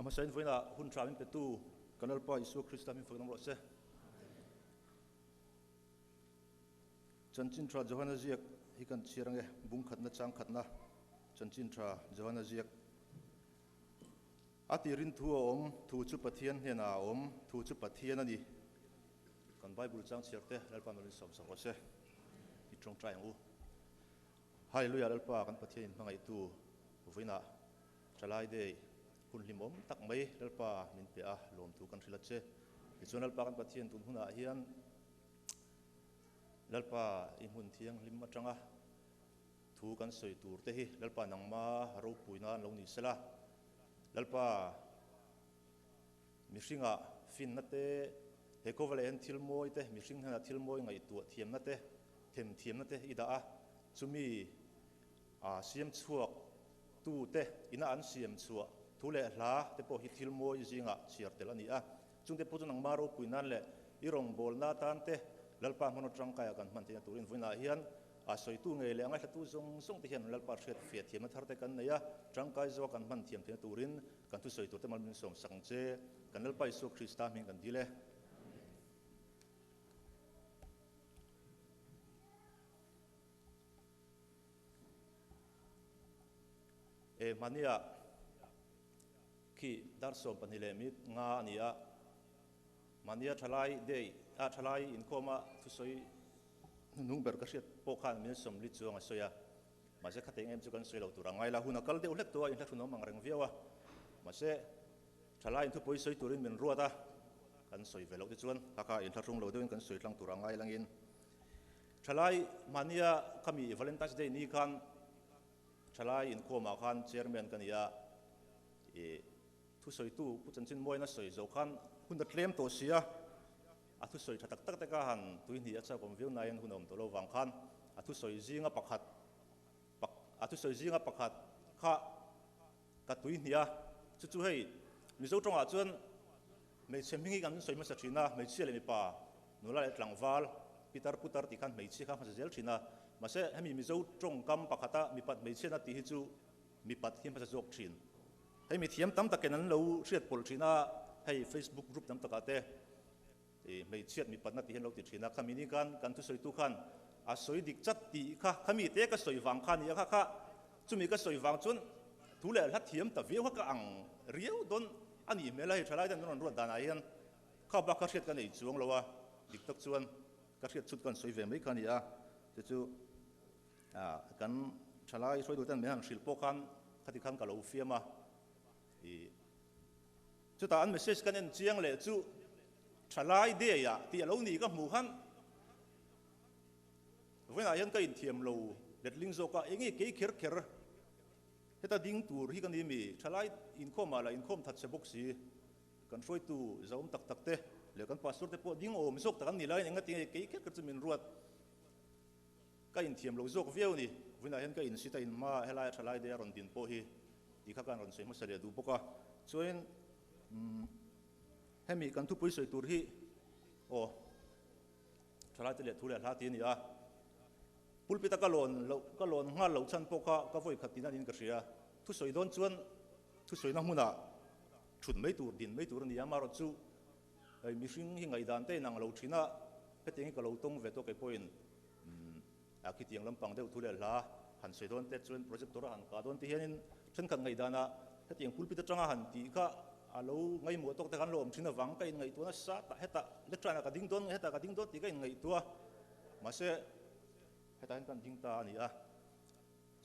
A hmasain vawiinah hun tha min petu kan Lalpa Isua Krista min fak nawm rawh se. Chanchin tha Johana ziak hi kan chhiar ange, bung khatna chang khatna Chanchin tha Johana ziak. A tirin thu a awm, thu chu Pathian hnenah a awm, thu chu Pathian a ni. Kan Bible chang chhiar te Lalpa min sawmsak rawh se. I tawngtai ang u. Hallelujah Lalpa kan Pathian in hmangaihtu vawiinah Thalai Day hun hlimawm tak mai Lalpa min pe a, lawmthu kan hrilh a che. Tichuan Lalpa kan Pathian tun hunah hian Lalpa i hmun thianghlim atanga thu kan sawi tur te hi Lalpa nangma ropui nan lo ni sela. Lalpa mihringa finna te, he khawvel ah hian thil mawi te, mihring hnenah thil mawi ngaihtuah thiamna te, them thiamna te i dah a, chumi a siam chhuak tu te ina an siam chhuah thu leh hla te pawh hi thil mawi zingah chhiar tel a ni a. Chungte pawh chu nangma ropui nan leh i rawngbawlna atan te Lalpa hmanraw tangkaia kan hman theihna turin vawiinah hian a sawitu ngei leh a ngaihtlatu zawng zawng te hian Lalpa hriat fiah thiamna thar te kan nei a, tangkai zawa kan hman thiam theihna turin kan thusawi turte mal min sawm sak ang che. Kan Lalpa Isua Krista hming kan dil e. E hmania khi dar 25:05 a ni a, hmania thalai day a thalai inkhawma thusawi hnuhnung ber ka hriat pawh khan min 40 chuang a sawi a, mahse khate eng em chu kan sawi lo tur a ngai la, hun a kal deuh hlek tawh a, inhlahrunawm ang reng viau a, mahse thalai inthupawi sawi turin min ruat a, kan sawi ve loh te chuan kha kha inhlahrung lo deuhin kan sawi tlang tur a ngai langin. Thalai mahnia khami Valentine's Day ni khan thalai inkhawmah khan chairman ka ni a, ih thusawitu Pu Chanchin Mawina sawi zo khan hun a tlem tawh si a, a thusawi tha tak tak te kha han tuihnih a chak awm viau nain hun a awm tawh lo vang khan a thusawi zinga pakhat a thusawi zinga pakhat kha ka tuihnih a, chu chu hei Mizo tawngah chuan Hmeichhe hming hi kan sawi hmasa thin a, hmeichhia leh mipa, nula leh tlangval, pitar putar tih khan hmeichhia kha hmasa zel thin a. Mahse, hemi Mizo tawngkam pakhata mipat hmeichhiatna tih hi chu mipat hi hmasa zawk thin. Hei mi thiam tam takin an lo hriat pawlh thin a, hei Facebook group tam takah te hmeichhiat mipatna tih hi an lo ti thin a. Khami ni khan kan thusawitu khan a sawi dik chat tih kha khami te ka sawi vang kha a ni a, kha kha chumi ka sawi vang chuan thu leh hla thiam ta viau kha ka ang riau dawn. A nih hmel a, hei thalai ten an rawn ruat danah hian kha bak kha hriat ka nei chuang lo a, dik tak chuan ka hriat chhut kan sawi ve mai kha a ni a, chu chu kan thalai hruaitu ten min han hrilh pawh khan khati khan ka lo fiam a, ih chutah an message kan en chiang leh chu thalai day ah tih a lo nih ka hmuh khan vawiinah hian ka inthiam lo letling zawk a, eng nge kei kher kher Heta ding tur hi ka ni mi, thalai inkhawmah lah inkhawm that che bawk si, kan hruaitu zahawm tak tak te leh kan pastor te pawh ding awm zawk tak an ni laiin enga tinge kei kher kher chu min ruat ka inthiam lo zawk viau ni, vawiinah hian ka insit a inhma helaia thalai day a rawn din pawh hi tih kha ka rawn sawi hmasa leh duh bawk a, chuanin hemi kan thupui sawi tur hi aw. Thalai te leh thu leh hla ti a ni a, pulpit a ka lawn loh, ka lawn nghal loh chhan pawh kha ka vawi khat tina niin ka hria. Thusawi dawn chuan thusawina hmunah thut mai tur, din mai tur a ni a, amaherawh chu hei mihring hi ngaihdan te inang lo thin a, hetiang hi ka lo tawng ve tawh kei pawhin a khitiang lampang deuh thu leh hla han sawi dawn te chuan projector a han kah dawn te hianin thenkhat ngaihdanah hetiang pulpit atanga han tih kha a lo ngaihmuah tawk te khan lo awm thin avang ka inngaihtuah nasa tah hetah lecture ah ka ding dawn nge hetah ka ding dawn tih ka inngaihtuah mahse hetah hian kan ding ta a ni a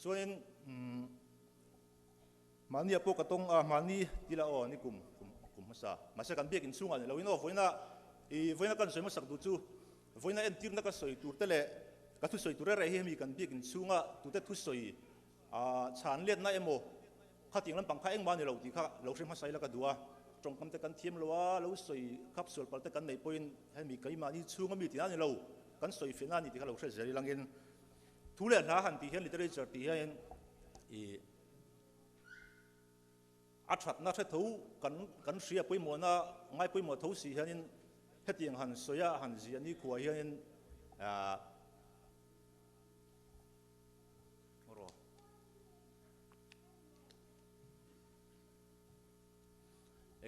chuanin mahni ah pawh ka tawng a mahni tila aw ni kum kum kum hmasa mahse kan biak inchhungah ni loin aw vawiina ih vawiina kan sawi hmasak duh chu vawiina entirna ka sawi tur te leh ka thusawi tur reh hi hemi kan biak inchhunga tute thusawi A chhan letna emaw khatiang lampang kha engmah a ni lo tih kha lo hre hmasa ila ka duh a, tawngkam te kan thiam lo a, lo sawi khap sual palh te kan neih pawhin hemi keimahni chhunga mi tihna a ni lo, kan sawi fiahna a ni tih kha lo hre zel ilangin thu leh hla han tih hian literature tih hianin ih a thatna hre tho kan kan hria pawimawhna ngai pawimawh tho si hianin hetiang han sawi a han ziah nikhua hianin ah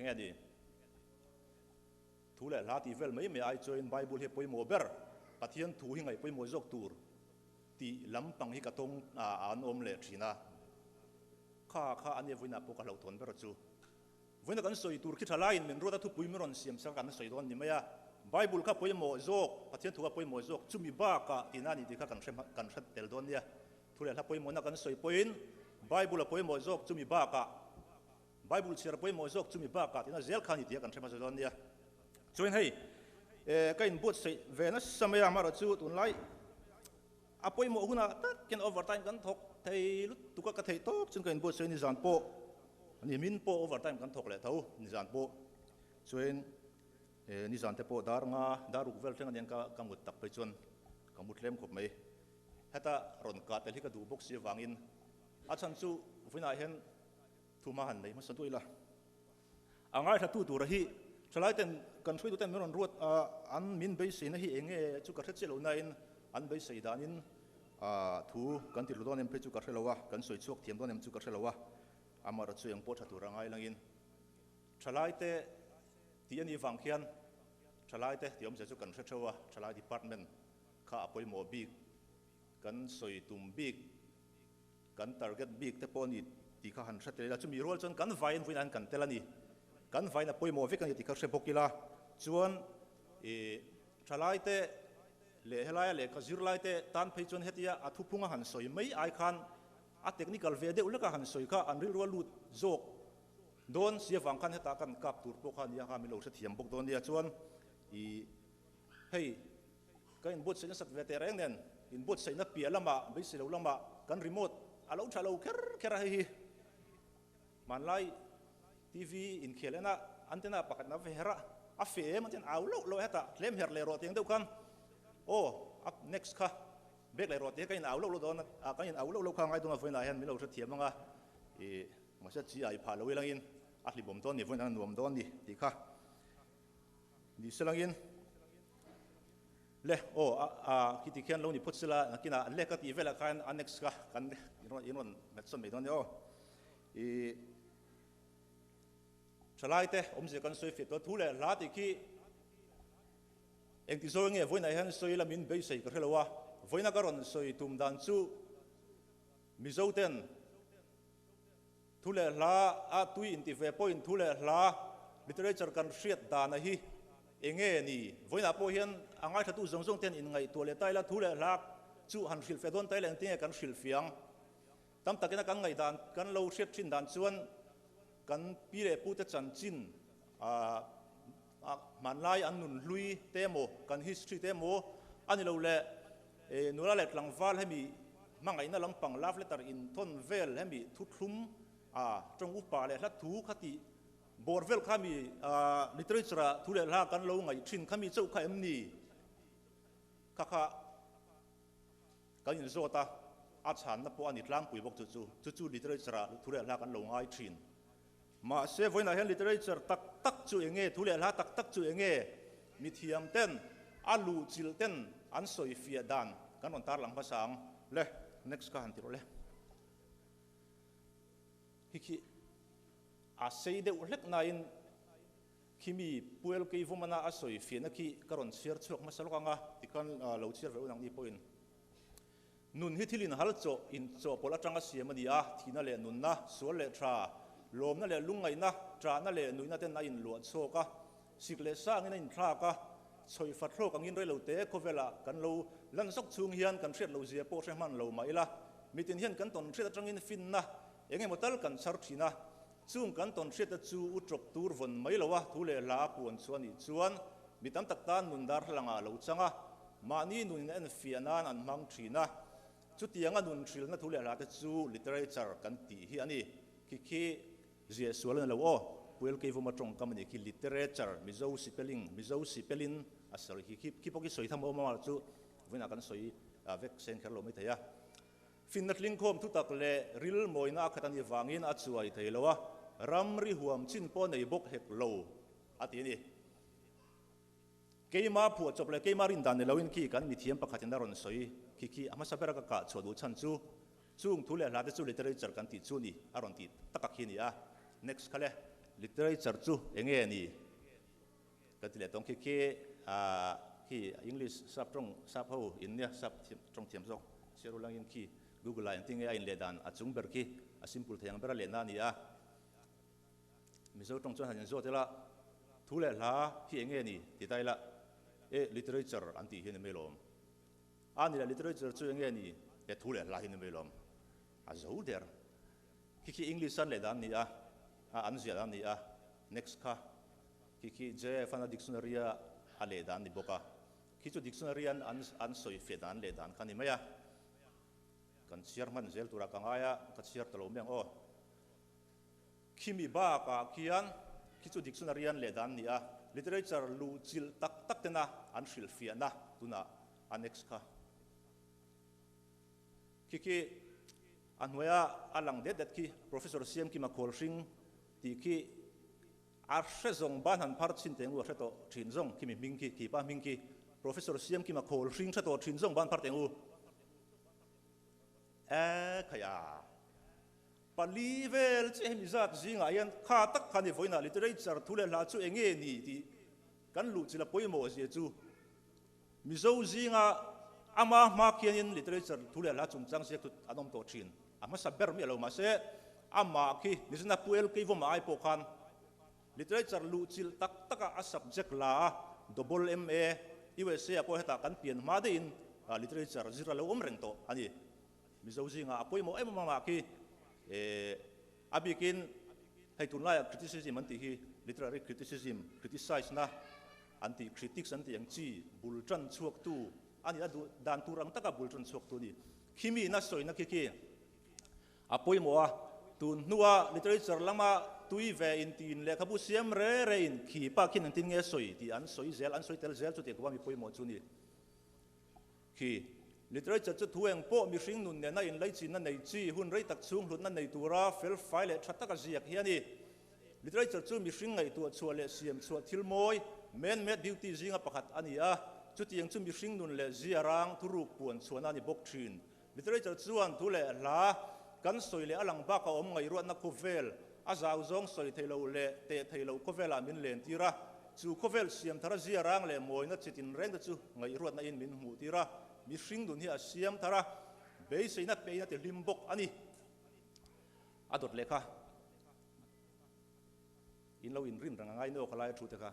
Enge ni? Thu leh hla tih vel mai mai ai chuain Bible hi a pawimawh ber, Pathian thu hi ngaih pawimawh zawk tur tih lampang hi ka tawng a an awm leh thin a. Kha kha ania vawiinah pawh ka hlauhthawn ber chu. Vawiina kan sawi tur khi tha laiin min ruat a thupui min rawn siam sak a kan sawi dawn ni mai a. Bible kha pawimawh zawk, Pathian thu kha pawimawh zawk, chumi bakah tihna a ni tih kha kan hre kan hre tel dawn nia. Thu leh hla pawimawhna kan sawi pawhin Bible a pawimawh zawk chumi bakah Bible chhiar pawimawh zawk chumi bakah tihna zel kha a ni tih a kan hre hmasa dawn nia. Chuan hei ka inbuatsaih ve nasa mai a, amaherawh chu tunlai a pawimawh hunah takin overtime kan thawk thei lutuk a, ka theih tawp chuan ka inbuatsaih nizan pawh a ni, min pawh overtime kan thawk leh tho nizan pawh. Chuan nizan te pawh dar nga dar ruk vel thleng aniang ka ka mut tak phei chuan ka mu tlem khawp mai. Heta rawn kah tel hi ka duh bawk si avangin a chhan chu vawiinah hian Thu hma han nei hmasa duai la. A ngaithla tu tura hi thalai ten kan hruaitu ten min rawn ruat a, an min beiseina hi eng nge chu ka hre chiah lo nain an beisei danin thu kan ti hlu dawn em phei chu ka hre lo a, kan sawi chhuak thiam dawn em chu ka hre lo a, amaherawh chu eng pawh tha tura ngai langin thalai te tih a nih vang khian thalai te tih awmzia chu kan hre theuh a, thalai department kha a pawimawh bik kan sawi tum bik. Kan target bik te pawh a ni tih kha han hre tel ila, chumi rual chuan kan vaiin vawiin ah hian kan tel a ni. Kan vaiin a pawimawh vek a ni tih kha hre bawk ila, chuan ih thalai te leh helaia lehkha zirlai te tan phei chuan hetia a thuphunga han sawi mai ai khan a technical ve deuh hleka han sawi kha an rilru a lut zawk dawn si avang khan hetah kan kap tur pawh kha a nia kha min lo hrethiam bawk dawn nia. Chuan ih hei. Ka inbuatsaih nasat ve teh reng nen, inbuatsaihna piah lamah, beisei lo lamah kan remote a lo tha lo kher kher a hei hi. Hmanlai TV inkhel ena antenna pakhat na ve her a, a fe em an tian au loh loh a hetah tlem her leh rawh tiang deuh khan aw up next kha bek leh rawh tih kha ka in au loh loh dawn a, kan in au loh loh kha ngai dawn a vawiinah hian min lo hrethiam ang a, ih mahse chi ai phah lo ilangin a hlimawm dawn ni vawiinah a nuam dawn ni tih kha. Ni selangin le aw a a khiti khian lo ni phawt sela nakinah le ka tih velah khan annex kha kan in rawn hmet sawn mai dawn nia aw. I thalai te awmzia kan sawi fiah tawh thu leh hla tih khi engti zawi nge vawiinah hian sawi la min beisei ka hre lo a, vawiina ka rawn sawi tum dan chu Mizo ten Thu leh hla a tui inti ve pawhin thu leh hla literature kan hriat dana hi enge ni? Vawiinah pawh hian a ngaithlatu zawng zawng ten inngaihtuah leh ta ila thu leh hla chu han hrilhfiah dawn ta ila engtinge kan hrilhfiah ang? Tam takina kan ngaihdan kan lo hriat thin dan chuan kan pi leh pute chanchin hmanlai an nun hlui te emaw kan history te emaw a ni lo leh Nula leh tlangval hemi hmangaihna lampang love letter inthawn vel hemi thuthlum a tawng upa leh hla thu kha tih bawr vel kha mi literature ah thu leh hla kan lo ngaih thin kha mi chauh kha em ni kha kha kan inzawt a, a chhanna pawh a ni tlangpui bawk chu chu chu chu literature ah thu leh hla kan lo ngai thin. Mahse vawiinah hian literature tak tak chu eng nge, thu leh hla tak tak chu eng nge, mithiam ten a luhchilh ten an sawi fiah dan kan rawn tarlang hmasa ang. Le, next kha han ti rawh le. Hi khi a sei deuh hlek nain khi mi Puel Keivawmana a sawi fiahna khi ka rawn chhiar chhuak hmasa lawk ang a, tikhan lo chhiar ve un ang ni pawhin. Nun hi thil inhal chawh inchawhpawlh atanga siam a ni a, thihna leh nunna, sual leh tha, lawmna leh lungngaihna, ṭahna leh nuihna ten a inluah chhuak a, sik leh sangin a inthlak a, chhawi fat hlawk angin reilote khawvelah kan lo lan zawk chhung hian kan hriat loh zia pawh hre hman lo mah ila, mitin hian kan tawn hriat atangin finna eng emaw tal kan chhar thin a, chung kan tawn hriatte chu u ṭawp tur vawn mai lo a, thu leh hla a puan chu a nih chuan mi tam tak tan nun darthlalangah a lo chang a, mahni nunin a enfiah nan an hmang thin a, chutianga nun hrilna thu leh hlate chu literature kan tih hi a ni. Khi khi ziah sual a ni lo aw, Puel Keivawma tawngkam a nih khi literature, Mizo sipelling, Mizo sipelin a sawi khi, khi pawh khi sawi tham awm a, chu vawiinah kan sawi vek sen kher lo maithei a. Finna tlingkhawm thutak leh ril mawina a khat a nih vangin a chuai thei lo a, ramri huam chin pawh nei bawk hek lo a ti a ni. Keima phuahchawp leh keima rin dan ni loin khi kan mithiam pakhatin a rawn sawi khi khi a hmasa bera ka kah chhuah duh chhan chu chung thu leh hla te chu literature kan tih chu ni a rawn tih tak a khi a ni a. Next kha le. Literature chu enge ni? Ka ti leh tawng khi khi khi English sap tawng sap ho in nia sap tawng thiam zawk chhiar ulangin khi Google ah engtin nge a inleh dan a chung ber khi a simple thei ang ber a lehna a ni a. Mizo tawng chuan han inzawt ila thu leh hla hi enge ni ti ta ila e literature an tih hi a ni mai lawm. A ni leh literature chu enge ni e thu leh hla hi a ni mai lawm. A zo der. Khi khi English an leh dan a ni a, a an ziah dan a ni a, next kha khi khi JF an a dictionary a a leh dan a ni bawk a, khi chu dictionary an an an sawi fiah dan leh dan kha a ni mai a, kan chhiar hman zel turah ka ngai a, ka chhiar ta lo mai ang aw. Khimi bakah khian khi chu dictionary an leh dan a ni a, literature luh chilh tak tak tena an hrilhfiahna tunah annex kha. Khi khi a hnuaia a lang det det khi Professor Siamkima Khawlhring tih khi a hre zawng ban han phar chhin teng u a hre tawh thin zawng khi mi hming khi khi pa hming khi Professor Siamkima Khawlhring hre tawh thin zawng ban phar teng u e khaia pali vel che hemi zat zingah hian kha tak kha ni vawiinah literature thu leh hla chu enge ni tih kan luh chila pawimawh zia chu Mizo zinga ama hma khianin literature thu leh hla chungchang ziak chu an awm tawh thin. A hmasa ber miah lo mahse amah khi Nizina Pu LK Vawma ai pawh khan literature luhchilh tak taka a subject la a, double MA, USA ah pawh hetah kan pian hma deuhin literature zir a lo awm reng tawh a ni. Mizo zinga a pawimawh em em amah khi a bikin hei tunlaiah criticism an tih hi literary criticism, criticize na, An tih critics an tih ang chi bul tan chhuaktu a ni a, duh dan tur ang taka bul tan chhuaktu a ni. Khimi ina sawina khi khi a pawimawh a, tun hnua literature lama tui ve in tiin lehkhabu siam re re in khi pa khin engtin nge sawi tih an sawi zel, an sawi tel zel chu tih kawpa mi pawimawh chu a ni. Khi literature chu thu eng pawh mihring nun nena inlaichinna nei chi hun rei tak chhung hlutna nei tura fel fai leh tha taka ziak hi a ni. Literature chu mihring ngaihtuah chhuah leh siam chhuah thil mawi, man-made beauty, zinga pakhat a ni a, chutiang chu mihring nun leh zia rang thuruk puan chhuahna a ni bawk thin. Literature chuan thu leh hla kan sawi leh a lang baka awm ngaihruatna khawvel, a zau zawng sawi thei lo leh teh thei lo khawvelah min lentir a, chu khawvel siam thara zia rang leh mawina chi tinreng te chu ngaihruatna in min hmuh tir a, mihring nun hi a siam thar a, beiseina pein a ti hlim bawk a ni. A dawt leh kha. In lo inrin reng a ngai nio khalai a thu te kha.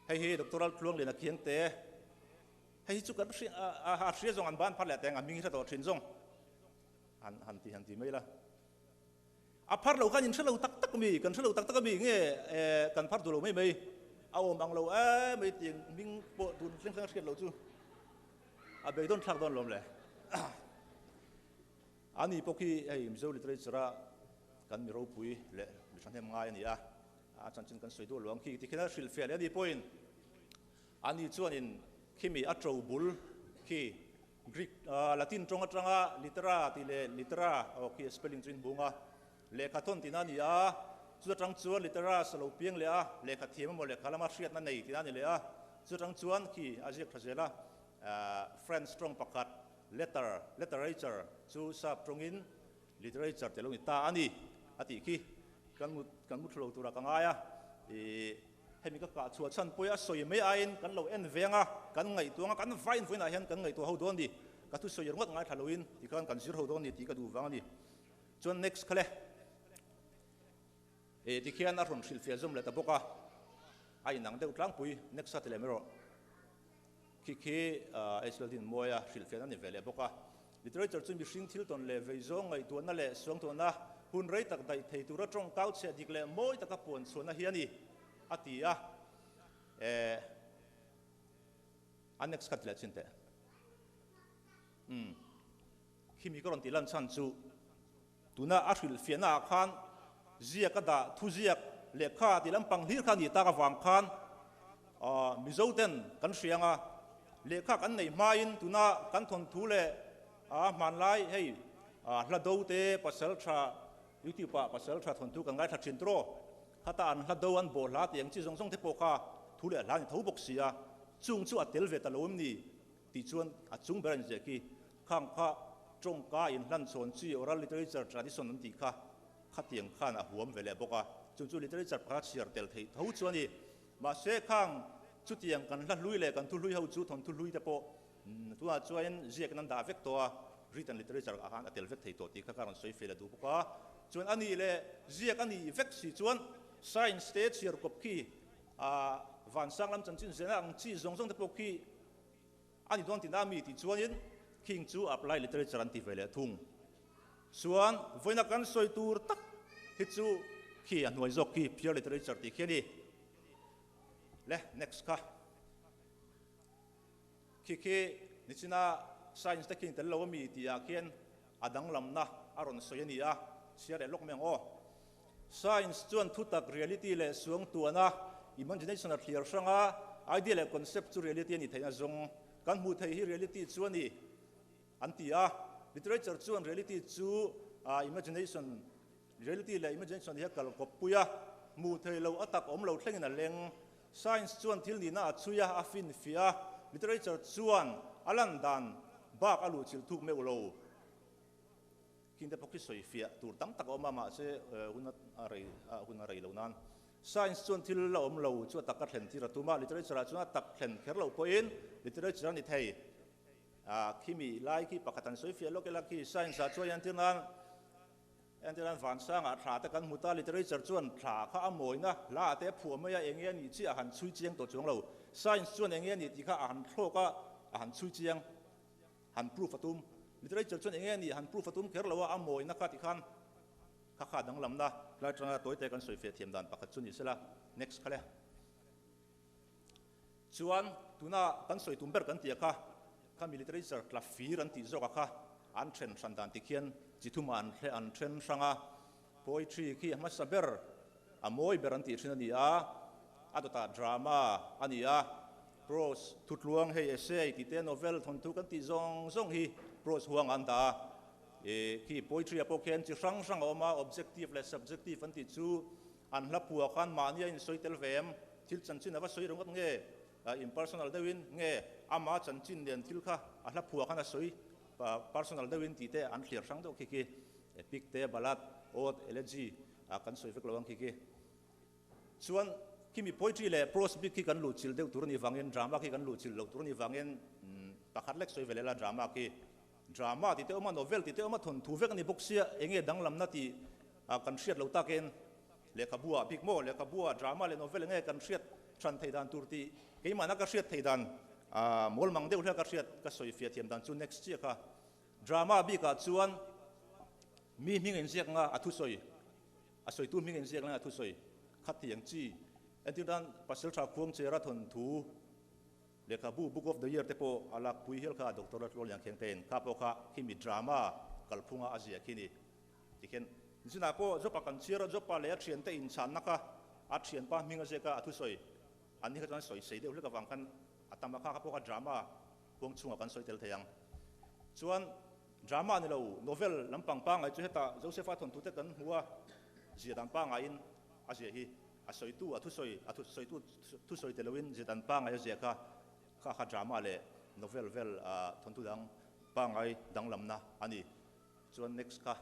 Hei hi Doctor Laltluangliana Khiangte, hei hi chu kan hria a hria zawng an ban phar leh teng a hming hi hre tawh thin zawng han han ti han ti mai la. A phar lo khan in hre lo tak tak mi, kan hre lo tak tak a mi nge kan phar duh lo mai mai a awm ang lo e mai tiang hming pawh tun thleng thleng a hriat lo chu a beidawn thlak dawn lawm le. Ani pawh khi hei Mizo literature a kan mi ropui leh mi thahnem ngai a ni a, a chanchin kan sawi duh lo ang khi tikhian a hrilhfiah leh a ni pawhin ani chuanin khimi a to bul khi Greek Latin tawng atanga litera tih leh litera aw khi a spelling chu inbung a, lehkha thawn tihna a ni a, chu atang chuan literas a lo piang leh a, lehkha thiam emaw lehkha lama hriatna nei tihna a ni leh a, chu atang chuan khi a ziak tha zel a, French tawng pakhat Letter, literature, chu sap tawngin literature tih a lo ni ta a ni a tih khi kan mu kan mu thu lo turah ka ngai a. Ih hemi ka kah chhuah chhan pawih a sawi mai aiin kan lo en veng a, kan ngaihtuah ang a, kan vain vawiinah hian kan ngaihtuah ho dawn ni, ka thusawi ringawt ngaithla loin tikhan kan zir ho dawn ni tih ka duh vang a ni. Chuan next kha le. Ih tikhian a rawn hrilhfiah zawm leh ta bawk a, a inang deuh tlangpui next a ti leh mai rawh. Khi khi H. Laldinmawia hrilhfiahna ni ve leh bawk a. Literature chu mihring thil tawn leh vei zawng ngaihtuahna leh suangtuahna hun rei tak daih thei tura tawng kau chhiah dik leh mawi taka puan chhuahna hi a ni, a ti a. Eh, a next kha ti leh chin teh. Umm, khimi ka rawn tih lan chhan chu tuna a hrilhfiahna ah khan ziak a dah thu ziak lehkha tih lampang hlir kha a nih tak avang khan Mizo ten kan hria anga lehkha kan neih hmain tuna kan thawnthu leh hmanlai hei hla do te pasal tha YouTube ah pasal tha thawnthu kan ngaithla thin tawh khata an hla do an bawh hla tih ang chi zawng zawng te pawh kha thu leh hla a ni tho bawk si a, chung chu a tel ve ta lo em ni tih chuan a chung ber a inziah khi. Khang kha tawngka inhlan chhawn chi oral literature tradition an tih kha khatiang khan a huam ve leh bawk a. Chung chu literature pakhat chhiar tel theih tho chu a ni. Mahse khang chutiang kan hla hlui leh kan thu hlui ho chu thawnthu hlui te pawh tunah chuanin ziakin an dah vek tawh a, written literature ah khan a tel vek thei tawh tih kha ka rawn sawi fel a duh bawk a. Chuan a nih leh ziak a nih vek si chuan science te chhiar kawp khi vansang lam chanchin zena ang chi zawng zawng te pawh khi a ni dawn tina mi tih chuanin khing chu apply literature an ti ve leh thung. Chuan vawiina kan sawi tur tak hi chu khi a hnuai zawk khi pure literature tih khi a ni. Le next kha. Khi khi nichina science te khi tel lo ami tih ah khian a danglamna a rawn sawi a ni a, chhiar leh lawk mai ang aw. Science chuan thutak reality leh suangtuahna, imagination, a thliar hrang a, idea leh concept chu reality a ni theihna zawng kan hmuh theih hi reality chu a ni an ti a. Literature chuan reality chu imagination, reality leh imagination hi a kal kawp pui a, hmuh theih loh a tak awm lo thlengin a leng. Science chuan thil nihna a chhui a, a finfiah a, literature chuan a lan dan bak a luhchilh thuk meuh lo. Khingte pawh khi sawi fiah tur tam tak a awm a, mahse hun a rei a hun a rei lo nan. Science chuan thil la awm lo chu a tak a thlen tir a tum a, literature ah chuan a tak thlen kher loh pawhin literature a ni thei. Khimi lai khi pakhat an sawi fiah lawk ila khi science ah chuan entir nan entir nan vansangah thla te kan hmu ta, literature chuan thla kha a mawina hla ah te a phuah mai a, enge a nih chiah a han chhui chiang tawh chuang lo. Science chuan enge a nih tih kha a han thlawk a, a han chhui chiang. Han proof a tum. Literature chuan enge a nih han proof a tum kher lo a, a mawina kha tikhan kha kha danglamna tlai atanga tawite kan sawi fiah thiam dan pakhat chu ni sela. Next kha le. Chuan tuna kan sawi tum ber kan tih a kha, khami literature tla fir an tih zawk a kha an then hran dan tikhian chi thumah an an then hrang a. Poetry khi a hmasa ber, a mawi ber an tih thin a ni a, a dawtah drama a ni a, prose, thutluang hei essay tih te novel thawnthu kan tih zawng zawng hi prose huangah an dah a, ih khi poetry ah pawh khian chi hrang hrang a awm a, objective leh subjective an tih chu an hla phuah khan mahni a insawi tel ve em, thil chanchin a va sawi ringawt nge, impersonal deuhin nge ama chanchin nen thil kha a hla phuah khan a sawi personal deuhin tih te an thliar hrang deuh khi khi. Epic te, ballad, ode, elegy ah kan sawi vek lo ang khi khi. Chuan khimi poetry leh prose bik khi kan luhchilh deuh tur a nih vangin drama khi kan luhchilh loh tur a nih vangin pakhat lek sawi ve leh la drama khi. Drama tih te awm a, novel tih te awm a, thawnthu vek a ni bawk sia, enge danglamna tih kan hriat lo takin lehkhabu ah bik maw, lehkhabu ah drama leh novel enge kan hriat hran theih dan tur tih keimahna ka hriat theih dan mawlmang deuh hlek ka hriat ka sawi fiah thiam dan chu next chiah kha. Drama bikah chuan mi hming inziak nga a thusawi, a sawitu hming inziak nga a thusawi kha tiang chi. Entir nan Pasaltha Khuangchera thawnthu lehkhabu Book of the Year te pawh a lakpui hial kha Doctor Latlual Liangkheng tein kha pawh kha khimi drama kalphunga a ziah khi ni. Tikhian zinah pawh Jopa kan chhiar a, Jopa leh a thiante inchhanna kha a thianpa hming a ziak a, a thusawi an ni kha chuan sawi sei deuh hlek avang khan a tam a kha kha pawh kha drama Huang chhungah kan sawi tel thei ang. Chuan drama ni lo, novel lampang pangngai chu hetah Joseph-a thawnthu te kan hmu a, zia dan pangngaiin a ziah hi. A sawitu, a thusawi, a thusawitu thusawi tel loin zia dan pangngai a ziah kha, kha kha drama leh novel vel thawnthu dang pangngai danglamna a ni. Chuan next kha.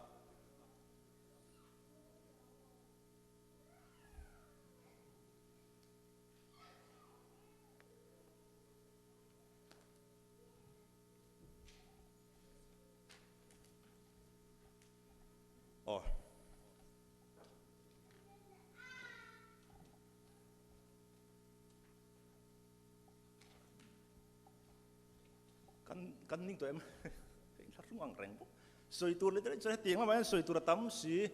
Aw. Kan kan ning tawh em? Hei thla hrung ang reng bawk. Sawi tur literature hetiang lamah hian sawi tur a tam si.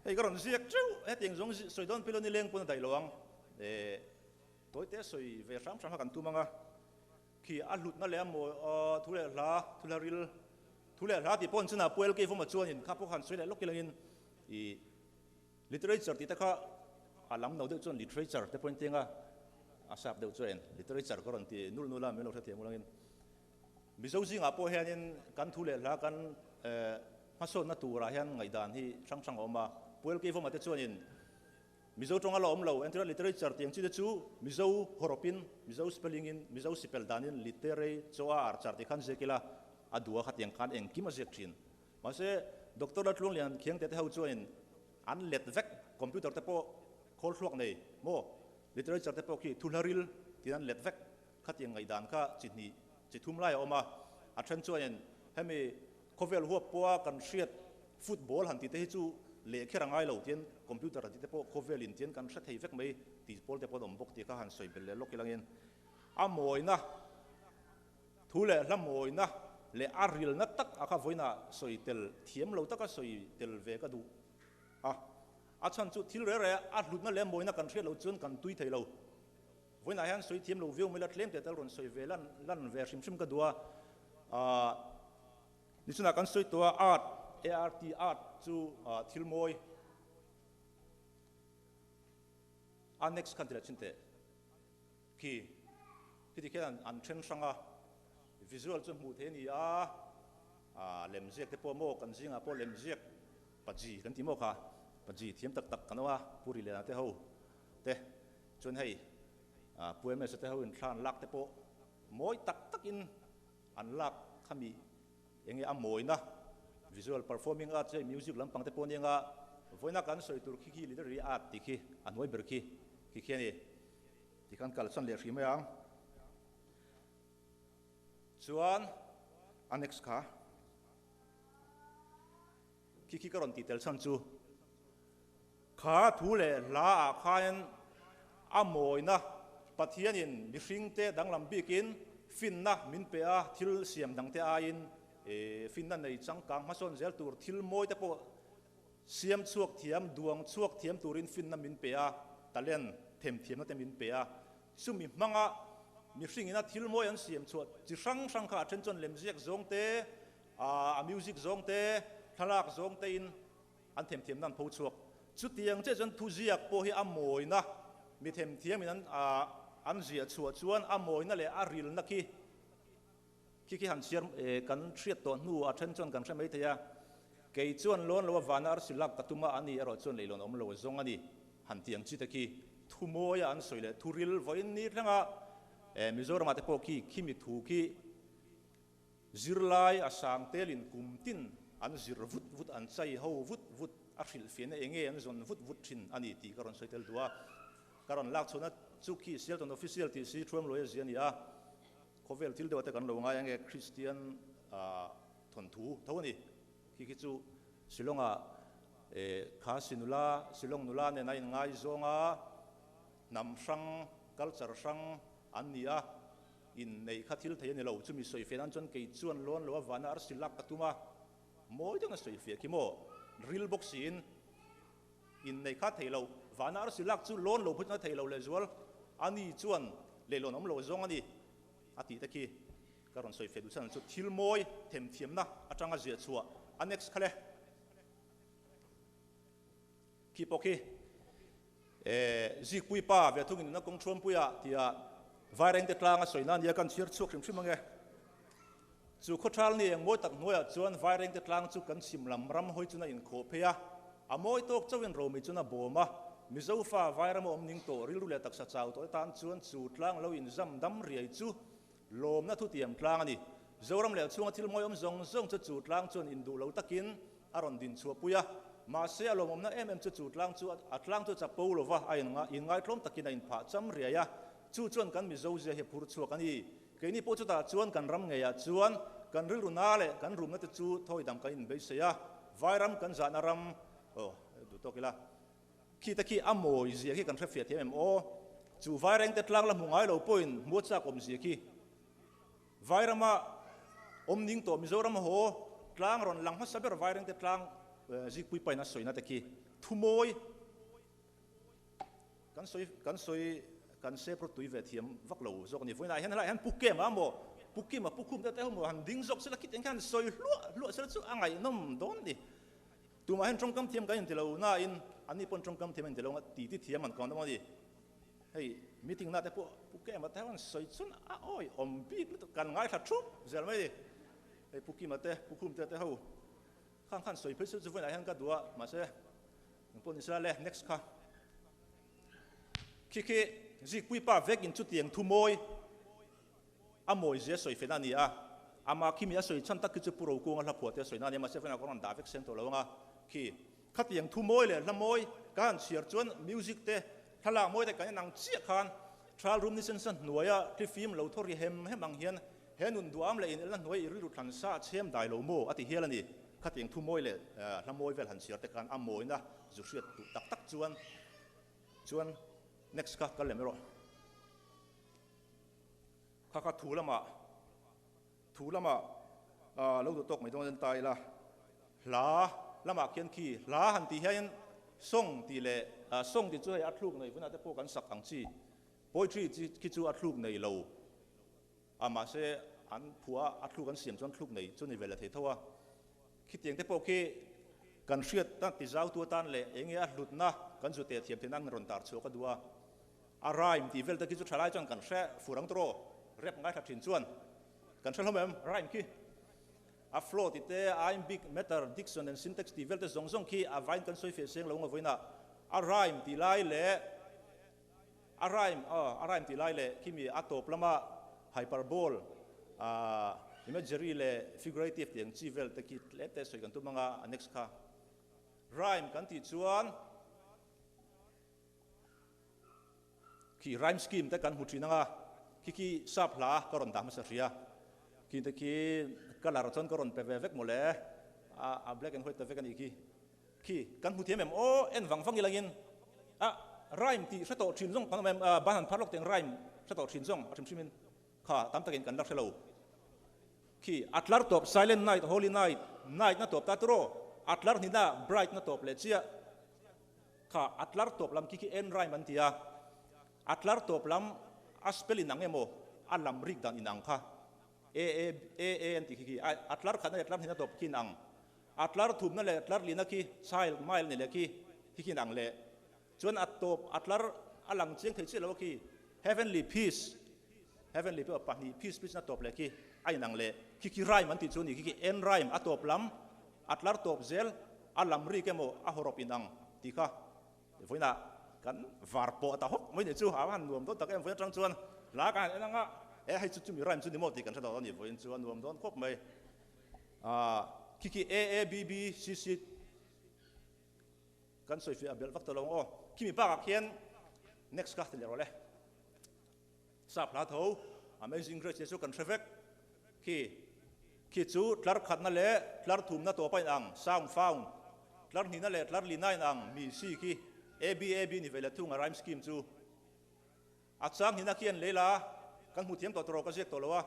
Hei ka rawn ziak teuh hetiang zawng sawi dawn pilawni leng pawn a daih lo ang. Eh Tawite sawi ve hram hram kha kan tum ang a, khi a hlutna leh a mawi thu leh hla, thu hla ril, thu leh hla tih pawh an chunah Pu LK Vawma chuanin kha pawh khan sawi leh lawk ilangin i literature tih te kha a lam no deuh chuan literature te pawhin tianga a sap deuh chuan literature ka rawn ti nul nul a min lo hrethiam ulangin Mizo zingah pawh hianin kan thu leh hla kan hmasawnna turah hian ngaihdan hi hrang hrang a awm a, Pu LK Vawma te chuanin Mizo tawng a la awm lo, entirna literature tih ang chi te chu Mizo hawrawpin, Mizo spelling-in, Mizo sipel danin literei chaw a archar tih khan ziak ila a duh a khatiang khan engkim a ziak thin. Mahse, Doctor Laltluanglian Khiangte te ho chuanin an let vek. Computer te pawh khawl thluak nei maw? Literature te pawh khi thuhlaril tiin an let vek. Khatiang ngaihdan kha chi hnih, chi thum lai a awm a. A then chuanin hemi khawvel huap pawha kan hriat football han tih te hi chu leh kher a ngai lo tiin computer han tih te pawh khawvelin tiin kan hre thei vek mai tih pawl te pawh an awm bawk tih kha han sawi belh leh lawk ilangin a mawina Thu leh hla mawina leh a rilna tak a kha vawiinah sawi tel thiam lo taka sawi tel ve ka duh a. A chhan chu thil reh reh a hlutna leh mawina kan hriat loh chuan kan tui thei lo. Vawiinah hian sawi thiam lo viau mai la tlem teh tal rawn sawi ve lan lan ve hrim hrim ka duh a. Aah nichunah kan sawi tawh a art, ART, art chu thil mawi a next khan ti leh chin teh. Khi khiti khian an then hrang a, visual chu hmuh theih a ni a, ah lemziak te pawh maw kan zingah pawh lemziak paji kan ti maw kha, paji thiam tak tak kan awm a, Pu Rilena te ho te chuan hei ah Pu MS te ho in thla an lak te pawh mawi tak takin an lak khami enge a mawina visual performing arts hei music lampang te pawh nia nga vawiina kan sawi tur khi khi literary art tih khi a hnuai ber khi khi khi a ni. Ti khan kalsan leh hrih mai ang. Chuan a next kha khi khi ka rawn tih tel chhan chu kha thu leh hla ah khan a mawina Pathianin mihringte danglam bikin finna min pe a, thil siam dangte aiin finna nei changkang hmasawn zel tur thil mawi te pawh Siam chhuak thiam, duang chhuak thiam turin finna min pe a, talent, themthiamna te min pe a. Chumi hmanga mihringina thil mawi an siam chhuah chi hrang hrang kha a then chuan lemziak zawng te, a music zawng te, thlalak zawng tein an themthiamna an pho chhuak. Chutiang chiah chuan thuziak pawh hi a mawina mi themthiamin an an ziah chhuah chuan a mawina leh a rilna khi Khi khi han chhiar kan hriat tawh hnu a then chuan kan hre mai thei a, kei chuan lawn lo a vana arsi lak ka tum a, ani erawh chuan leilawn awm lo a zawng a ni, han ti ang chi te khi thu mawia an sawi leh thu ril vawiin ni thlenga Mizoramah te pawh khi khimi thu khi zirlai a sang telin kum tin an zir vut vut an chai ho vut vut a hrilhfiahna enge an zawn vut vut thin a ni tih ka rawn sawi tel duh a, ka rawn lak chhuahna chu khi Sialton Official tih si Thuamluaia zia a ni a. Khawvel thil deuh te kan lo ngai ange Kristian thawnthu tho a ni. Khi khi chu Shillong ah kha si nula, Shillong nula nen a inngaizawng a, hnam hrang, culture hrang an ni a, inneih kha thil thei a ni lo. Chumi sawi fiah nan chuan kei chuan lawn lo a vana arsi lak ka tum a, mawi deuhin a sawi fiah khi maw, ril bawk siin. Inneih kha thei lo, vana arsi lak chu lawn lo phut na thei lo lehzual a ni chuan leihlawn awm lo zawng a ni a tih te khi ka rawn sawi feh duh chhan chu thil mawi themthiamna atanga ziah chhuah a next kha le. Khi pawh khi Zikpui pa ve thungin nuna kawng thuampuia tia Vairengte tlanga sawi na nia kan chhiar chhuak hrim hrim ange. Chu khawthal ni eng mawi tak hnuaiah chuan Vairengte tlang chu kan chhim lam ram hawi chuna inkhawh phei a, a mawi tawk chauhin Romi chun a bawm a. Mizo fa Vairama awm ning tawh rilru leh taksa chau tawh te tan chuan chu tlang lo inzam dam riai chu lawmna thutiam tlang a ni. Zoram leh chhunga thil mawi awm zawng zawng chu chu tlang chuan induh lo takin a rawn din chhuahpui a. Mahse a lawmawmna em em chu chu tlang chu a tlang chu chapo lova a inngaitlawm takin a inphah cham riai a, chu chuan kan Mizo zia hi a phur chhuak a ni. Keini pawh chutah chuan kan ram ngeiah chuan kan rilru na leh kan rumna te chu thawi dang kan inbeisei a, Vairam kan zahna ram, aw duh tawk ila, khi te khi a mawi zia khi kan hre fiah thiam em aw, chu Vaireng te tlang la hmu ngai lo pawhin hmuat chak awm zia khi Vairama awm ning tawh Mizoram haw tlang rawn lang hmasa ber Vaireng te tlang zikpui pain a sawina te khi thumawi Kan sawi kan sawi kan sep rawt tui ve thiam vak lo zawk a ni. Vawiinah hian helaiah hian Pu Kema maw Pu Kima Pu Khum te te ho maw han ding zawk sela khitiang khian sawi hluah hluah sela chu a ngaihnawm dawn a ni. Tumah hian tawngkam thiam kan inti lo nain anni pawn tawngkam thiam an inti lo a ti ti thiam an kawn a ni. Hei meeting na te pawh Pu Kema te ho an sawi chuan a awi awm bik lutuk kan ngaithla thup zel mai a ni. Hei Pu Kima te Pu Khum te te ho khang khan sawi phei chu vawiinah hian ka duh a mahse Engpawh ni sela le, next kha. Khi khi Zikpui pa vekin chutiang thu mawi a mawi zia sawi fena a ni a, ama khi mi a sawi chhan tak khi chu Pu Rokunga hla phuah te a sawi na a nia, mahse vawiinah ka rawn dah vek seng tawh lo ang a, khi. Khatiang thu mawi leh hla mawi ka han chhiar chuan music te, thlalak mawi te kan en ang chiah khan Thal rum ni sensa hnuaia thli fim lo thaw ri hem hem ang hian he nun duam leh inelna hnuai i rilru thlan sa chhem dai lo maw a ti hial a ni. Khatiang thu mawi leh hla mawi vel han chhiar te khan a mawina zu hriat duh tak tak chuan chuan next kha kal lem erawh. Kha kha thu lamah thu lamah lo duh tawk mai dawn en ta ila hla lamah khian khi hla han tih hian song tih leh song tih chu hei a thluk nei vunah te pawh kan sak ang chi poetry chi khi chu a thluk nei lo a mahse an phuah a thluk an siam chuan thluk nei chu ni ve leh thei tho a khitiang te pawh khi kan hriat ta ti zau tu atan leh eng nge a hlutna kan zu teh thiam theihna an rawn tar chhuak a duh a. A rhyme tih vel te khi chu thalai chuan kan hre fur ang tawh rap ngaithla thin chuan kan hre hlawm em rhyme khi a flow tih te iambic meter diction and syntax tih vel te zawng zawng khi a vain kan sawi fiah seng lo nga vawiinah a rhyme tih lai leh a rhyme aw a rhyme tih lai leh khimi a tawp lama hyperbole ah imagery leh figurative tih ang chi vel te khi tlem te sawi kan tum anga a next kha rhyme kan tih chuan Khi rhyme scheme te kan hmu thin anga, khi khi sap hla ka rawn dah hmasa hria. Khi te khi colour chuan ka rawn pe ve vek mawle, a black and white ta vek a nih khi. Khi kan hmu thiam em aw, en vang vang ilangin a rhyme tih hre tawh thin zawng kan awm em, ban han phar lawk teng rhyme hre tawh thin zawng a hrim hrimin kha tam takin kan la hre lo. Khi a tlar tawp silent night, holy night, night na tawp ta tiraw, a tlar hnihna bright na tawp leh chiah. Kha a tlar tawp lam khi khi en rhyme an ti a, a tlar tawp lam a spell in ang emaw a lam rik dan in ang kha A A A A an ti khi khi a tlar khatna leh tlar hnihna tawp khi in ang, a tlar thumna leh tlar lihna khi child mile ni leh khi khi khi in ang leh chuan a tawp a tlar a lang chiang thei chiah lo a khi heavenly peace heavenly pawh pahnih peace peace na tawp leh khi a in ang leh khi khi rhyme an tih chu a ni khi khi en rhyme a tawp lam A tlar tawp zel, a lam rik emaw a hawrawp in ang tih kha vawiinah kan var pawh ta hawk mai ni chu a han nuam dawn tak em vawiin atang chuan hla ka han en anga e hei chu chumi rhyme chu ni maw tih kan hre dawn a ni vawiin chu a nuam dawn khawp mai. Aaa khi khi A A B B C C kan sawi fiah belh vak ta lo ang aw. Khimi bakah khian next kha ti leh rawh le. Sap hla tho, Amazing Grace tih chu kan hre vek. Khi khi chu tlar khatna leh tlar thumna tawpa inang, sound, found, tlar hnihna leh tlar lina inang, mi, si khi AB, AB ni ve leh thung a rhyme scheme chu. A chang hnihna khi an lei la, kan hmu thiam tawh tawh rawh ka ziak tawh lo a.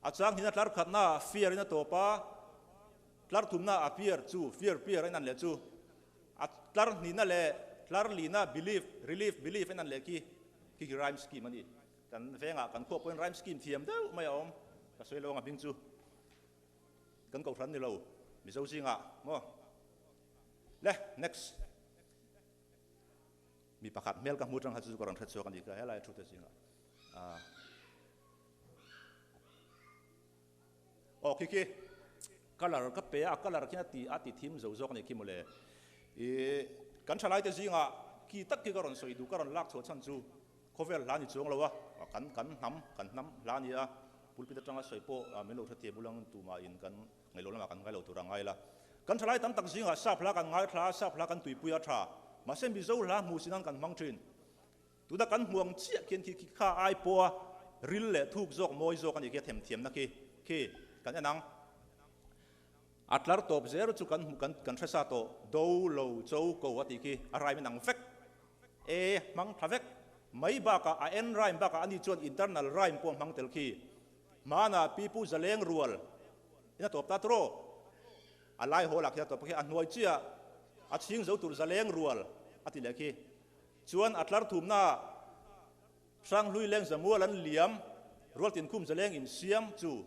A chang hnihna tlar khatna fear in a tawp a, tlar thumna appear chu fear, pear a inan leh chu. A tlar hnihna leh tlar lihna believe, relief, belief a inan leh khi khi khi rhyme scheme a ni. Kan vengah kan khuah pawhin rhyme scheme thiam deuh mai a awm, ka sawi lo ang a hming chu. Kan kohhran ni lo, Mizo zingah maw? Le, next. Mi pakhat hmel ka hmu atang kha chu ka rawn hre chhuak a ni ka helai thu te zingah. Ah. Aw khi khi color ka pe a color khian a ti a ti thim zo zawk a ni khi mawle. I kan thalai te zingah khi tak khi ka rawn sawi duh ka rawn lak chhuah chhan chu khawvel hla ni chuang lo a kan kan hnam kan hnam hla a ni a pulpit atanga sawi pawh min lo hrethiam bulang tumah in kan Ngailo lamah kan ngailo tur a ngai la. Kan thalai tam tak zingah sap hla kan ngaithla a, sap hla kan tuipui a tha. Mahse Mizo hla hmuh sin ang kan hmang thin. Tuna kan hmu ang chiah khian khi khi kha ai pawha ril leh thuk zawk mawi zawk a nih khi a themthiamna khi khi kan en ang. A tlar tawp zel chu kan hmu kan kan hre sa tawh do lo cho ko a tih khi a rhyme in ang vek. E hmang tha vek. Mai bakah a en rhyme bakah ani chuan internal rhyme pawh a hmang tel khi. Hmanah Pi Pu Zaleng rual in a tawp ta tawh. A lai haw lah khi a tawp khi a hnuai chiah a chhing zo tur Zaleng rual a ti leh khi. Chuan a tlar thumna Hranghlui leng Zamual an liam rual tinkhum Zaleng in siam chu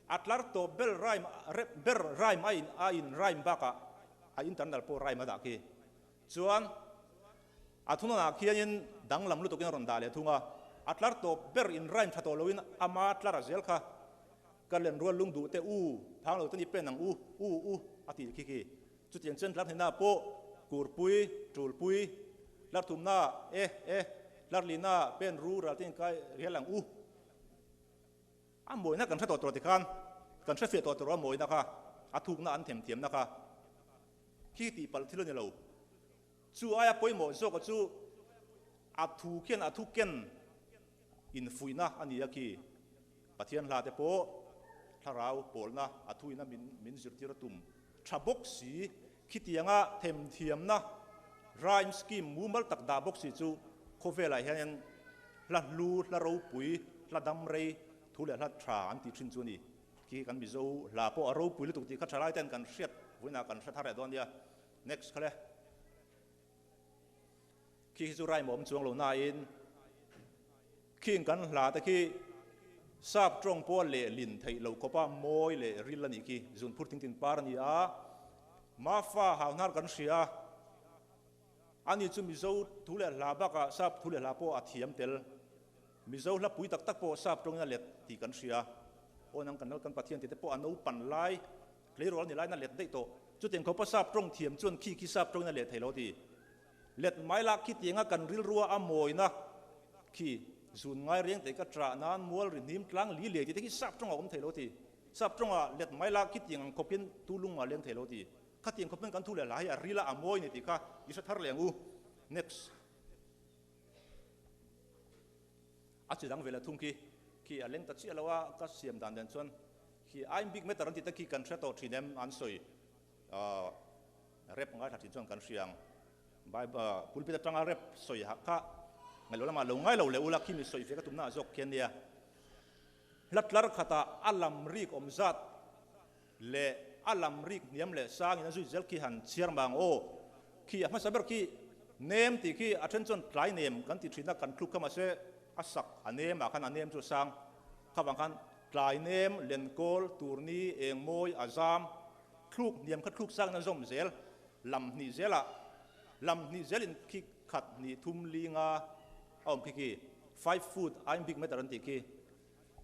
a tlar tawp ber rhyme ber rhyme a in a in rhyme bakah a internal pawh rhyme a dah khi. Chuan a thununah khianin danglam lutukin a rawn dah leh thung a, a tlar tawp ber in rhyme tha tawh loin ama tlar a zel kha, Ka len rual lung duh te u, phang lo te ni pen ang u, u u a tih khi khi. Chutiang chuan tlar hnihna pawh kurpui, tulpui, tlar thumna e, e, tlar lihna pen ru ral te inkai rial ang u. A mawina kan hre tawh tur tikhan kan hre fiah tawh tur a mawina kha, a thukna an themthiamna kha. Khi tihpalh thil a ni lo. Chu aia pawimawh zawka chu a thu khian a thu ken infuihna a ni a khi. Pathian hla te pawh thlarau pawlna a thuina min min zirtir a tum tha bawk si. Khitianga themthiamna rhyme scheme mumal tak dah bawk si chu khawvelah hianin hla hlu, hla ropui, hla dam rei thu leh hla tha an tih thin chu a ni. Khi kan Mizo hla pawh a ropui lutuk tih kha thalai ten kan hriat vawiinah kan hre thar leh dawn nia. Next kha le. Khi hi chu rhyme a awm chuang lo nain khing kan hla te khi sap tawng pawh leh lin theih loh khawpa mawi leh ril a nih khi. Zunphur thing tin par a ni a, Mafa hauhnar kan hria a, ani chu Mizo thu leh hla bakah sap thu leh hla pawh a thiam tel. Mizo hla pui tak tak pawh sap tawngin a let tih kan hria. Aw nang kan lal kan Pathian tih te pawh a naupan lai Tleirawl ni lain a let daih tawh. Chutiang khawpa sap tawng thiam chuan khi khi sap tawngin a let thei lo ti. Let mai la khi tianga kan rilrua a mawina khi zun ngai riang teh ka trah nan mual ri hnim tlang li lei tih te khi sap tawngah a awm thei lo ti. Sap tawngah let mai la khi tiang ang khawpin tu lung mah leng thei lo ti. Khatiang khawpin kan thu leh hla hi a rila a mawi ni tih kha i hre thar leh ang u. Next. A chi dang ve la thung khi khi a leng ta chiah lo a ka siam dan nen chuan khi I'm big matter an tih te khi kan hre tawh thin em an sawi rep ngaithla thin chuan kan hria ang Bible pulpit atanga rep sawi ha kha ngailo lamah lo ngai lo leh ula khi mi sawi ve ka tumna ah zawk khian nia hla tlar khatah a lam rik awm zat leh a lam rik hniam leh sangin a zui zel khi han chhiar mang aw. Khi a hmasa ber khi nem tih khi a then chuan tlai nem kan ti thin a, kan thluk kha mahse a sak a nem ah khan a nem chu a sang kha vang khan tlai nem, lenkawl, turni, engmawi, a zam, thluk hniam kha thluk sangin a zawm zel lam hnih zel ah lam hnih zel in khi khat hnih thum li nga a awm khi khi five foot I'm big matter an tih khi.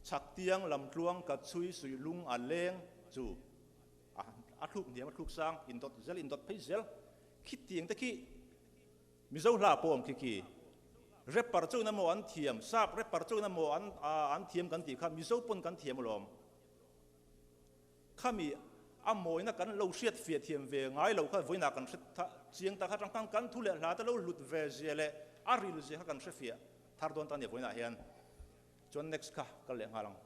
Chhak tiang lam tluang ka chhui suih lung a leng chu a thluk hniam a thluk sang indawt zel indawt phei zel khitiang te khi Mizo hla pawh awm khi khi rapper chu emaw an thiam sap rapper chu emaw an an thiam kan tih kha Mizo pawn kan thiam alawm khami a mawina kan lo hriat fiah thiam ve ngai lo kha vawiinah kan hre chiang ta kha atang khan kan thu leh hla te lo hlut ve zia leh a ril zia kha kan hre fiah thar dawn ta nia vawiinah hian. Chuan next kha kal leh nghal ang.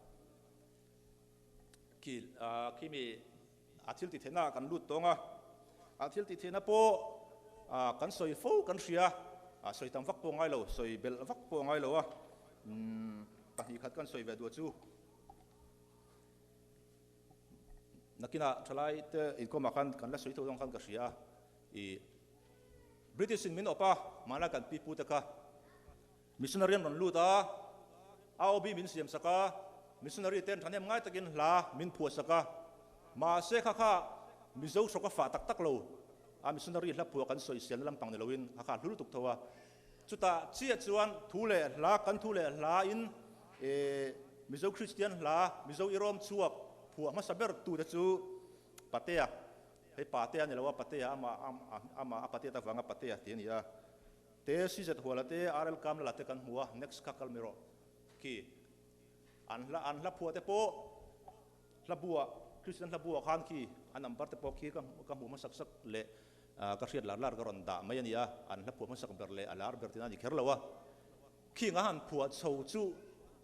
Khi khi mi a thil tih theihna ah kan lut tawng a, a thil tih theihna pawh kan sawi fo kan hria, a sawi tam vak pawh ngai lo, sawi belh vak pawh ngai lo a, pahnih khat kan sawi ve duh chu. Nakinah thalai te inkhawmah khan kan la sawi tho dawn khan ka hria a, ih British in min awp a, mahna kan pipu te kha Missionary an rawn lut a, AOB min siam sak a, missionary ten thahnem ngai takin hla min phuah sak a, mahse kha kha Mizo hrawk a fah tak tak lo a, missionary hla phuah kan sawiselna lampang ni loin kha kha a hlu lutuk tho a. Chutah chiah chuan thu leh hla kan thu leh hla in Mizo Kristian hla Mizo irawm chhuak phuah hmasa ber tute chu Patea, hei Patea ni lo a, Patea amah amah a Patea avanga Patea tih a ni a. Te CZ Huala te RL Kamlala te kan hmu a, next kha kal mai rawh khi. An hla an hla phuah te pawh hla buah Kristian hla buah khan khi a number te pawh khi ka ka hmuh hmasak sak leh ka hriat lar lar ka rawn dah mai a ni a, an hla phuah hmasak ber leh a lar ber tina a ni kher lo a. Khing a han phuah chho chu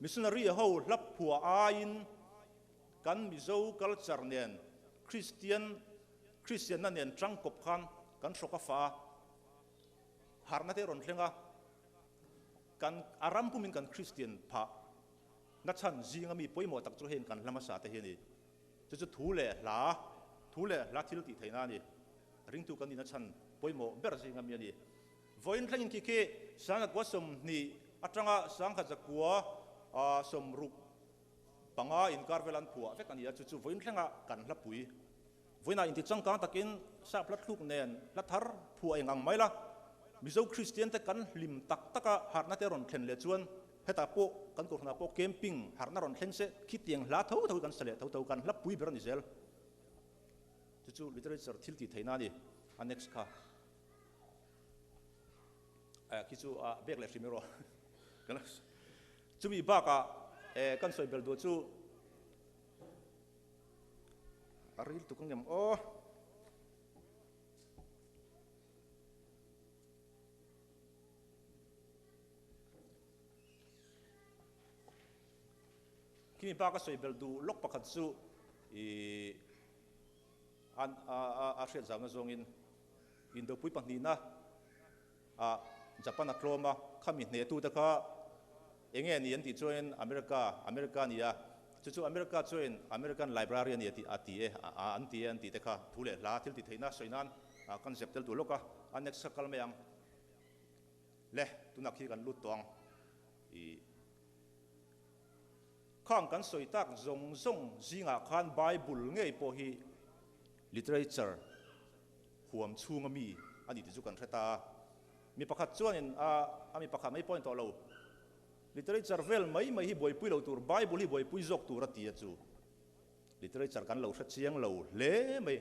missionary ho hla phuah aiin kan Mizo culture nen Kristian Kristianna nen tangkawp khan kan hrawk a fah a. Harhna te rawn thleng a, kan a ram pumin kan Kristian phah na chhan zinga mi pawimawh tak chu heng kan hla hmasa te hi a ni. Chu chu thu leh hla, thu leh hla thil tih theihna a ni. Ringtu kan nihna chhan pawimawh ber zinga mi a ni. Vawiin thlengin khi khi Sangkhat 20 atanga Sangkhat zakua 60 panga inkar vel an phuah vek a ni a, chu chu vawiin thlenga kan hlapui Vawiinah inti changkang takin sap hla thluk nen hla thar phuah eng ang mai la, Mizo Kristian te kan hlim tak tak a harhna te rawn thlen leh chuan hetah pawh kan kohhranah pawh camping harhna rawn thleng se khitiang hla tho tho hi kan sa leh tho tho kan hla pui ber a ni zel. Chu chu literature thil tih theihna a ni. A next kha khi chu a bek leh hrim erawh chumi bakah kan sawi bel duh chu A ril tuk ang em aw. Khimi bak a sawi belh duh lawk pakhat chu ih a a hriat zauna zawngin Indopui pahnihna ah Japan a tlawm a, khami hnehtute kha eng nge ni an tih chuanin America, America a ni a, chu chu America chuanin American Library a ni a tih a ti e, an ti e an tih te kha thu leh hla thil tih theihna sawi nan kan zep tel tur lawk a, a next kha kal mai ang. Le, tunah khi kan lut tawh ang. Ih. Khang kan sawi tak zawng zawng zingah khan Bible ngei pawh hi literature huam chhunga mi a ni tih chu kan hre ta a. Mi pakhat chuanin a a mi pakhat mai pawh a ni tawh lo. Literature vel mai mai hi buaipui lo tur, Bible hi buaipui zawk tur a ti a chu. Literature kan lo hre chiang lo hle mai.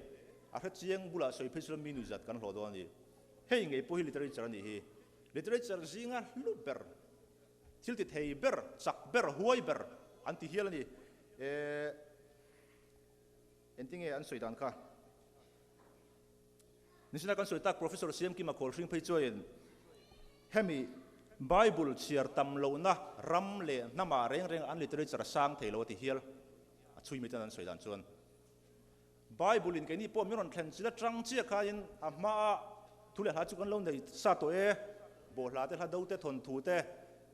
A hre chiang bulah sawi phei chuan mi nuihzat kan hlawh dawn a ni. Hei ngei pawh hi literature a nih hi. Literature zinga hlu ber. Thil ti thei ber, chak ber, huai ber an ti hial a ni. Eh, engtinge an sawi dan kha? Nichina kan sawi tak Professor Siam Kima Khawlhring phei chuain hemi Bible chhiar tam lohna ram leh hnamah reng reng an literature a sang thei lo a ti hial a chhui miten an sawi dan chuan. Bible in keini pawh min rawn thlen chil atang chiah khain a hmaa thu leh hla chu kan lo nei sa tawh e, bawhhla te, hla do te, thawnthu te,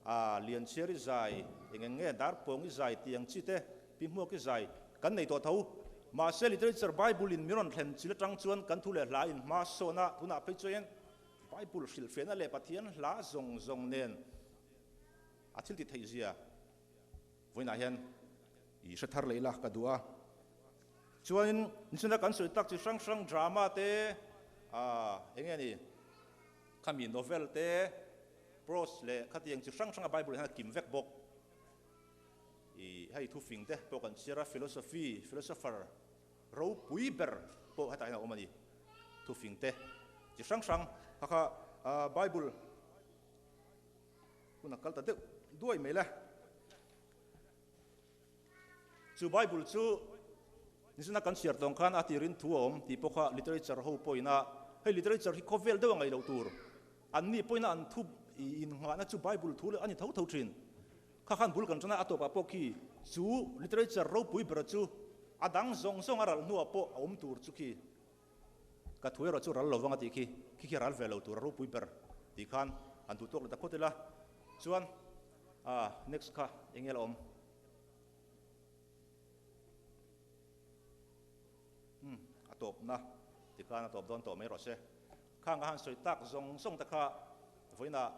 aa Lianchhiar i zai, eng eng nge Darpawng i zai tih ang chi te, Pi Hmuak i zai kan nei tawh tho. Mahse literature Bible in min rawn thlen chil atang chuan kan thu leh hla in hma sawn a, tunah phei chuan Bible hrilhfiahna leh Pathian hla zawng zawng nen a thil ti theih zia Vawiinah hian i hre thar leh ila ka duh a. Chuanin nichina kan sawi tak chi hrang hrang drama te, ah eng nge ni, khami novel te, prose leh khatiang chi hrang hranga Bible hian a kim vek bawk. I hei thufing te pawh kan chhiar a, philosophy, philosopher ropui ber pawh hetah hian a awm a ni. Thufing te chi hrang hrang kha kha Bible Hun a kal ta deuh duai mai le. Chu Bible chu nizuna kan chhiar tawng khan a tirin thu a awm tih pawh kha literature ho pawhin a, hei literature hi khawvel deuh a ngaih loh tur, anni pawhin an thu innghahna chu Bible thu a ni tho tho thin. Kha khan bul kan tana a tawpah pawh khi chu literature ropui bera chu a dang zawng zawng a ralh hnuah pawh a awm tur chu khi. Ka thu erawh chu ral lo vang a tih khi, khi khi ral ve lo tur a ropui ber tih khan han duh tawk leh ta phawt ila. Chuan ah next kha eng nge la awm? Umm a tawpna ti khan a tawp dawn tawh mai rawh se. Khang a han sawi tak zawng zawng te kha vawiinah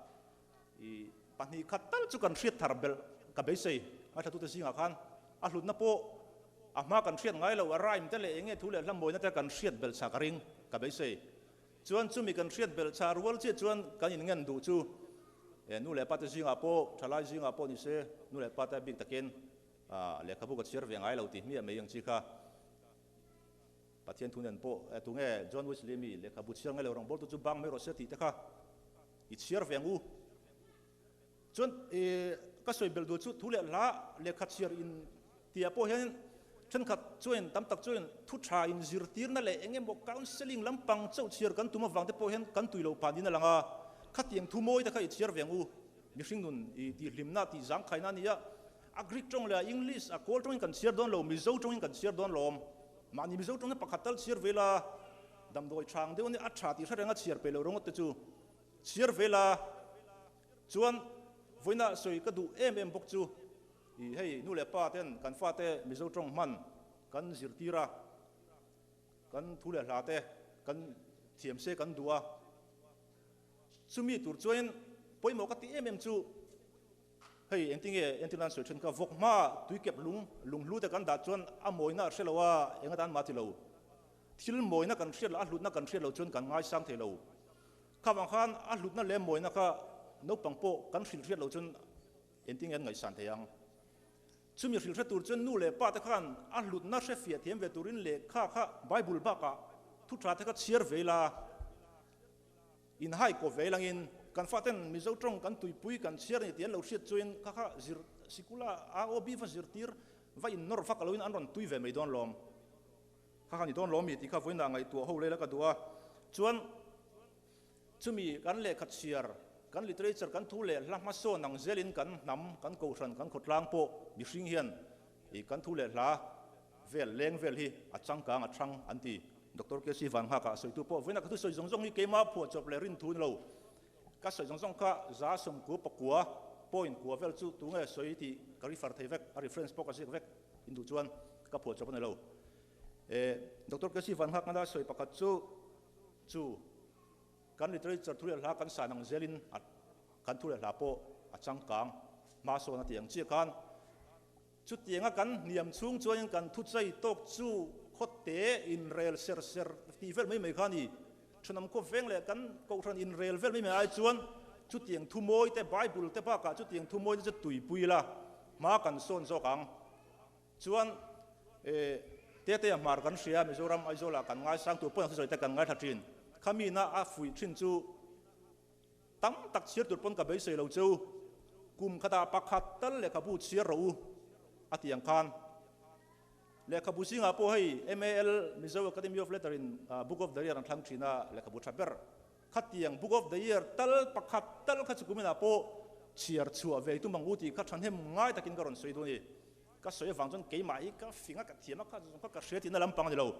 i pahnih khat tal chu kan hriat thar belh ka beisei. Ngaithlatute zingah khan a hlutna pawh a hma kan hriat ngai lo, a rhyme te leh eng nge thu leh hla mawina te kan hriat belh chah ka ring ka beisei. Chuan chumi kan hriat belh chah rual chiah chuan kan inngen duh chu e nu leh pa te zingah pawh, thalai zingah pawh ni se, nu leh pa te bik takin lehkhabu ka chhiar ve ngai lo tih hmiah mai ang chi kha. Pathian thu nen pawh e tunge John Wesley mi lehkhabu chhiar ngai lo rawngbawltu chu bang mai rawh se tih te kha i chhiar ve ang u. Chuan i ka sawi belh duh chu thu leh hla lehkha chhiar in tihah pawh hian thenkhat chuan tam tak chuan thu tha in zirtirna leh eng emaw counselling lampang chauh chhiar kan tum avang te pawh hian kan tui loh pah niin a lang a, khatiang thu mawi te kha i chhiar ve ang u. Mihring nun i tihhlimna tih zangkhaina a ni a, a Greek tawng leh a English a Kawl tawngin kan chhiar dawn lo, Mizo tawngin kan chhiar dawn lawm. Mahni Mizo tawngin pakhat tal chhiar ve la, damdawi thang deuh a nia, a tha tih hre reng a chhiar peih lo ringawt te chu chhiar ve la. Chuan vawiinah sawi ka duh em em bawk chu i hei nu leh pa ten kan fate Mizo tawng hman kan zirtir a, kan thu leh hla te kan thiam se kan duh a. Chumi tur chuanin pawimawh ka tih em em chu hei engtinge entir nan sawi then kha vawk hma tuikep lung lunghlu te kan dah chuan a mawina a hre lo a eng atan mah ti lo. Thil mawina kan hriat loh a hlutna kan hriat loh chuan kan ngaisang thei lo. Kha vang khan a hlutna leh mawina kha naupang pawh kan hrilh hriat loh chuan engtinge an ngaihsan thei ang. Chumi hrilh hre tur chuan nu leh pa te khan a hlutna hre fiah thiam ve turin lehkha kha Bible bakah thu tha te kha chhiar ve ila. Inhai kaw ve langin kan faten Mizo tawng kan tuipui kan chhiar ni tih an lo hriat chuin kha kha zir sikula AOB va zirtir va innawr vak aloin an rawn tui ve mai dawn lawm. Kha kha ni dawn lawm mi tih kha vawiinah ngaihtuah ho lela ka duh a. Chuan chumi kan lehkha chhiar, kan literature, kan thu leh hla hmasawn ang zelin kan hnam, kan kohhran, kan khawtlang pawh mihring hian. I kan thu leh hla vel leng vel hi a changkang a thang an ti. Doctor KC Van Nghakah sawitu pawh vawiina ka thusawi zawng zawng hi keimah phuahchawp leh rinthu ni lo. Ka sawi zawng zawng kha 99 point kua vel chu tunge sawi tih ka refer thei vek, a reference pawh ka ziak vek in duh chuan ka phuahchawp a ni lo. Doctor KC Van Nghakna sawi pakhat chu chu kan literature thu leh hla kan san ang zelin a kan thu leh hla pawh a changkang hma sawn a ti ang chiah khan Chutianga kan hniam chhung chuanin kan thuchai tawk chu khawte inrel ser ser tih vel mai mai kha a ni. Thenawm khawveng leh kan kohhran inrel vel mai mai ai chuan chutiang thumawi te, Bible te bakah chutiang thumawi te chu tuipui ila hma kan sawn zawk ang. Chuan Tetea hmar kan hria, Mizoram Aizawlah kan ngaisang tur pawn a thusawi te kan ngaithla thin. Khamina a fuih thin chu Tam tak chhiar tur pawn ka beisei lo cheu, kum khatah pakhat tal lehkhabu chhiar rawh u, a ti ang khan. Lehkhabu zingah pawh hei MAL, Mizo Academy of Letter in Book of the Year an thlang thin a, lehkhabu tha ber. Khatiang Book of the Year tal pakhat tal kha chu kuminah pawh chhiar chhuah ve tum ang u tih kha thahnem ngai takin ka rawn sawi dawn a ni. Ka sawi avang chuan keimah hi ka fing a, ka thiam a, kha zawng kha ka hria tihna lampang a ni lo.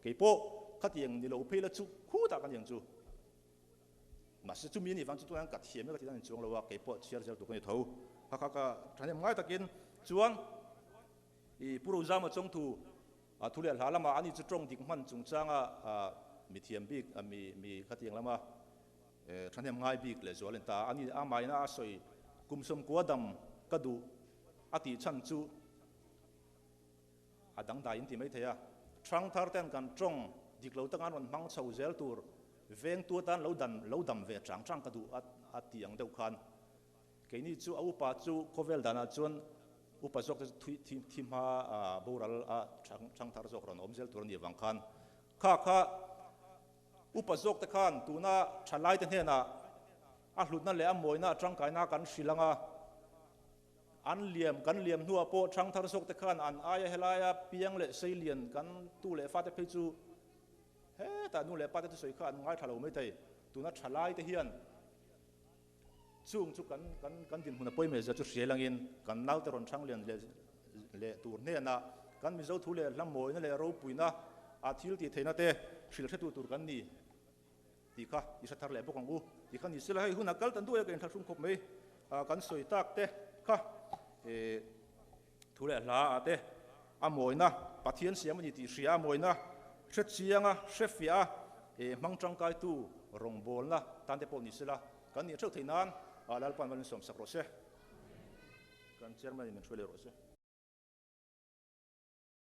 Keipawh khatiang ni lo phei la chu khutah ka ni ang chu. Mahse chumi anih vang chu tunah hian ka thiam mek a tih dan a inchuang lo a, kei pawh chhiar zel tur ka ni tho. Kha kha ka thahnem ngai takin chuan i Pu Rozama chawngthu a thu leh hla lamah ani chu tawng dik hman chungchanga mi thiam bik mi mi khatiang lama thahnem ngai bik leh zual a ni ta a. Ani amahin a sawi kum sawmkua dam ka duh a tih chhan chu A dangdai in ti mai thei a, Thangthar ten kan tawng dik lo taka an rawn hmang chho zel tur vengtu atan lo dan lo dam ve chang chang ka duh a a ti ang deuh khan keini chu a upa chu khawvel danah chuan upa zawk te chu thui thi thi hma a boral a thangthar zawk rawn awm zel tur a nih avang khan kha kha upa zawk te khan tuna thalai te hnenah a hlutna leh a mawina a tangkaina kan hrilh ang a. An liam, kan liam hnuah pawh thangthar zawk te khan an aia helaia piang leh seilian kan tu leh fate phei chu hetah nu leh pate thusawi kha an ngaithla lo mai thei. Tuna thalai te hian chung chu kan kan kan dinhmun a pawimawh zia chu hrial angin kan naute rawn thang lian leh leh tur hnenah kan Mizo thu leh hla mawina leh ropuina a thil tih theihna te hrilh hretu tur kan ni. Tih kha i hre thar leh bawk ang u. Tih kha ni sela hei hunah kal tan duai a ka inthlahrung khawp mai. Kan sawi tak te kha thu leh hla ah te a mawina Pathian siam a ni tih hria a mawina hre chianga hre fiah a hmang tangkaitu rawngbawlna tan te pawh ni sela kan nih theuh theih nan Lalpan va min sawmsak rawh se. Kan chairman in min hruai leh rawh se.